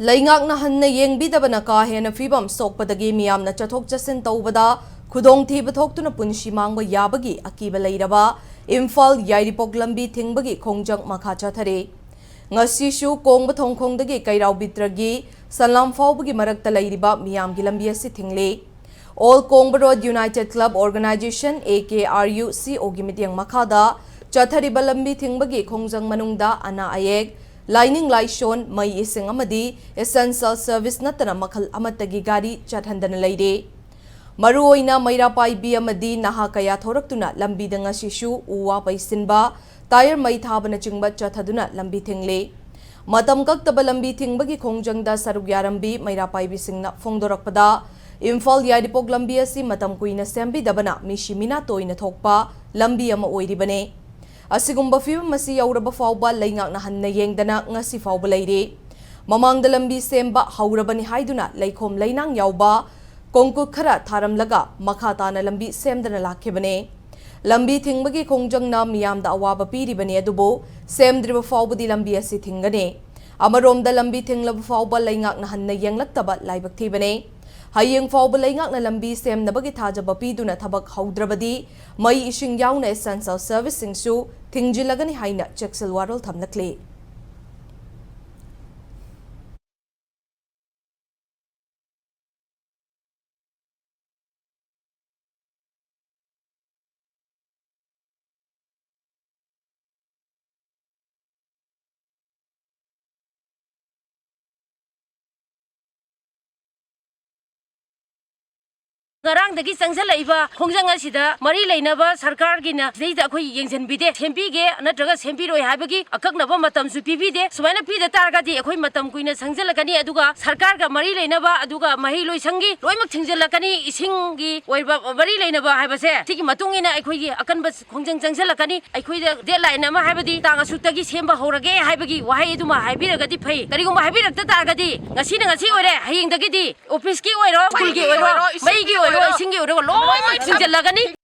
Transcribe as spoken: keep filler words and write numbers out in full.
ꯂꯩꯉꯥꯛꯅ ꯍꯟꯅ ꯌꯦꯡꯕꯤꯗꯕꯅ ꯀꯥ ꯍꯦꯟꯅ ꯐꯤꯕꯝ ꯁꯣꯛꯄꯗꯒꯤ ꯃꯤꯌꯥꯝꯅ ꯆꯠꯊꯣꯛ ꯆꯠꯁꯤꯟ ꯇꯧꯕꯗ ꯈꯨꯗꯣꯡꯊꯤꯕ ꯊꯣꯛꯇꯨꯅ ꯄꯨꯟꯁꯤ ꯃꯥꯡꯕ ꯌꯥꯕꯒꯤ ꯑꯀꯤꯕ ꯂꯩꯔꯕ ꯏꯝꯐꯥꯜ ꯌꯥꯏꯔꯤꯄꯣꯛ ꯂꯝꯕꯤ ꯊꯤꯡꯕꯒꯤ ꯈꯣꯡꯖꯪ ꯃꯈꯥ ꯆꯠꯊꯔꯤ꯫ ꯉꯁꯤꯁꯨ ꯀꯣꯡꯕ ꯊꯣꯡꯈꯣꯡꯗꯒꯤ ꯀꯩꯔꯥꯎ ꯕꯤꯇ꯭ꯔꯒꯤ ꯁꯟꯂꯥꯝ ꯐꯥꯎꯕꯒꯤ ꯃꯔꯛꯇ ꯂꯩꯔꯤꯕ ꯃꯤꯌꯥꯝꯒꯤ ꯂꯝꯕꯤ ꯑꯁꯤ ꯊꯤꯡꯂꯤ꯫ All Kongba Road United Club Organization, A K R U C O ꯒꯤ ꯃꯤꯠꯌꯦꯡ ꯃꯈꯥꯗ ꯆꯠꯊꯔꯤꯕ ꯂꯝꯕꯤ ꯊꯤꯡꯕꯒꯤ ꯈꯣꯡꯖꯪ ꯃꯅꯨꯡꯗ ꯑꯅꯥ ꯑꯌꯦꯛ, ꯂꯥꯏꯅꯤꯡ ꯂꯥꯏꯁꯣꯟ, ꯃꯩ ꯏꯁꯤꯡ ꯑꯃꯗꯤ essential service ꯅꯠꯇꯅ ꯃꯈꯜ ꯑꯃꯠꯇꯒꯤ ꯒꯥꯔꯤ ꯆꯠꯍꯟꯗꯅ ꯂꯩꯔꯦ꯫ ꯃꯔꯨꯑꯣꯏꯅ ꯃꯩꯔꯥ ꯄꯥꯏꯕꯤ ꯑꯃꯗꯤ ꯅꯍꯥ ꯀꯌꯥ ꯊꯣꯔꯛꯇꯨꯅ ꯂꯝꯕꯤꯗ ꯉꯁꯤꯁꯨ ꯎ ꯋꯥ ꯄꯩꯁꯤꯟꯕ, ꯇꯥꯌꯔ ꯃꯩ ꯊꯥꯕꯅꯆꯤꯡꯕ ꯆꯠꯊꯗꯨꯅ ꯂꯝꯕꯤ ꯊꯤꯡꯂꯤ꯫ ꯃꯇꯝ ꯀꯛꯇꯕ ꯂꯝꯕꯤ ꯊꯤꯡꯕꯒꯤ ꯈꯣꯡꯖꯪꯗ ꯁꯔꯨꯛ ꯌꯥꯔꯝꯕꯤ ꯃꯩꯔꯥ ꯄꯥꯏꯕꯤꯁꯤꯡꯅ ꯐꯣꯡꯗꯣꯔꯛꯄꯗ, ꯏꯝꯐꯥꯜ ꯌꯥꯏꯔꯤꯄꯣꯛ ꯂꯝꯕꯤ ꯑꯁꯤ ꯃꯇꯝ ꯀꯨꯏꯅ ꯁꯦꯝꯕꯤꯗꯕꯅ ꯃꯤꯁꯤ ꯃꯤꯅꯥ ꯇꯣꯏꯅ ꯊꯣꯛꯄ ꯂꯝꯕꯤ ꯑꯃ ꯑꯣꯏꯔꯤꯕꯅꯤ꯫ ꯑꯁꯤꯒꯨꯝꯕ ꯐꯤꯕꯝ ꯑꯁꯤ ꯌꯧꯔꯕ ꯐꯥꯎꯕ ꯂꯩꯉꯥꯛꯅ ꯍꯟꯅ ꯌꯦꯡꯗꯅ ꯉꯁꯤ ꯐꯥꯎꯕ ꯂꯩꯔꯤ꯫ ꯃꯃꯥꯡꯗ ꯂꯝꯕꯤ ꯁꯦꯝꯕ ꯍꯧꯔꯕꯅꯤ ꯍꯥꯏꯗꯨꯅ ꯂꯩꯈꯣꯝ ꯂꯩꯅꯥꯡ ꯌꯥꯎꯕ ꯀꯣꯡꯀꯨꯠ ꯈꯔ ꯊꯥꯔꯝꯂꯒ ꯃꯈꯥ ꯇꯥꯅ ꯂꯝꯕꯤ ꯁꯦꯝꯗꯅ ꯂꯥꯛꯈꯤꯕꯅꯤ꯫ ꯂꯝꯕꯤ ꯊꯤꯡꯕꯒꯤ ꯈꯣꯡꯖꯪꯅ ꯃꯤꯌꯥꯝꯗ ꯑꯋꯥꯕ ꯄꯤꯔꯤꯕꯅꯤ, ꯑꯗꯨꯕꯨ ꯁꯦꯝꯗ꯭ꯔꯤꯕ ꯐꯥꯎꯕꯗꯤ ꯂꯝꯕꯤ ꯑꯁꯤ ꯊꯤꯡꯒꯅꯤ꯫ ꯑꯃꯔꯣꯝꯗ ꯂꯝꯕꯤ ꯊꯤꯡꯂꯕ ꯐꯥꯎꯕ ꯂꯩꯉꯥꯛꯅ ꯍꯟꯅ ꯌꯦꯡꯂꯛꯇꯕ ꯂꯥꯏꯕꯛ ꯊꯤꯕꯅꯤ꯫ ꯍꯌꯦꯡ ꯐꯥꯎꯕ ꯂꯩꯉꯥꯛꯅ ꯂꯝꯕꯤ ꯁꯦꯝꯅꯕꯒꯤ ꯊꯥꯖꯕ ꯄꯤꯗꯨꯅ ꯊꯕꯛ ꯍꯧꯗ꯭ꯔꯕꯗꯤ ꯃꯩ ꯏꯁꯤꯡ ꯌꯥꯎꯅ essential service ꯁꯤꯡꯁꯨ ꯊꯤꯡꯖꯤꯜꯂꯒꯅꯤ ꯍꯥꯏꯅ ꯆꯦꯛꯁꯤꯜ ꯋꯥꯔꯣꯜ ꯊꯝꯂꯛꯂꯤ꯫ ꯉꯔꯥꯡꯗꯒꯤ ꯆꯪꯁꯤꯜꯂꯛꯏꯕ ꯈꯣꯡꯖꯪ ꯑꯁꯤꯗ ꯃꯔꯤ ꯂꯩꯅꯕ ꯁꯔꯀꯥꯔꯒꯤꯅ ꯁꯤꯗꯩꯗ ꯑꯩꯈꯣꯏ ꯌꯦꯡꯁꯤꯟꯕꯤꯗꯦ, ꯁꯦꯝꯕꯤꯒꯦ ꯅꯠꯇ꯭ꯔꯒ ꯁꯦꯝꯕꯤꯔꯣꯏ ꯍꯥꯏꯕꯒꯤ ꯑꯀꯛꯅꯕ ꯃꯇꯝꯁꯨ ꯄꯤꯕꯤꯗꯦ꯫ ꯁꯨꯃꯥꯏꯅ ꯄꯤꯗ ꯇꯥꯔꯒꯗꯤ ꯑꯩꯈꯣꯏ ꯃꯇꯝ ꯀꯨꯏꯅ ꯆꯪꯁꯤꯜꯂꯛꯀꯅꯤ, ꯑꯗꯨꯒ ꯁꯔꯀꯥꯔꯒ ꯃꯔꯤ ꯂꯩꯅꯕ, ꯑꯗꯨꯒ ꯃꯍꯩ ꯂꯣꯏꯁꯪꯒꯤ ꯂꯣꯏꯅꯃꯛ ꯊꯤꯡꯖꯤꯜꯂꯛꯀꯅꯤ꯫ ꯏꯁꯤꯡꯒꯤ ꯑꯣꯏꯕ ꯃꯔꯤ ꯂꯩꯅꯕ ꯍꯥꯏꯕꯁꯦ ꯁꯤꯒꯤ ꯃꯇꯨꯡ ꯏꯟꯅ ꯑꯩꯈꯣꯏꯒꯤ ꯑꯀꯟꯕ ꯈꯣꯡꯖꯪ ꯆꯪꯁꯤꯜꯂꯛꯀꯅꯤ꯫ ꯑꯩꯈꯣꯏꯗ deadline ꯑꯃ, ꯍꯥꯏꯕꯗꯤ ꯇꯥꯡ ꯑꯁꯨꯛꯇꯒꯤ ꯁꯦꯝꯕ ꯍꯧꯔꯒꯦ ꯍꯥꯏꯕꯒꯤ ꯋꯥꯍꯩ ꯑꯗꯨꯃ ꯍꯥꯏꯕꯤꯔꯒꯗꯤ ꯐꯩ꯫ ꯀꯔꯤꯒꯨꯝꯕ ꯍꯥꯏꯕꯤꯔꯛꯇ ꯇꯥꯔꯒꯗꯤ ꯉꯁꯤꯅ ꯉꯁꯤ ꯑꯣꯏꯔꯦ, ꯍꯌꯦꯡꯗꯒꯤꯗꯤ office ꯀꯤ ꯑꯣꯏꯔꯣ, ꯁ꯭ꯀꯨꯜꯒꯤ ꯑꯣꯏꯔꯣ, ꯃꯩꯒꯤ ꯑꯣꯏꯔꯣ, ꯏꯁꯤꯡꯒꯤ ꯑꯣꯏꯔꯣ, ꯂꯣꯏꯅꯃꯛ ꯊꯤꯡꯖꯤꯜꯂꯒꯅꯤ꯫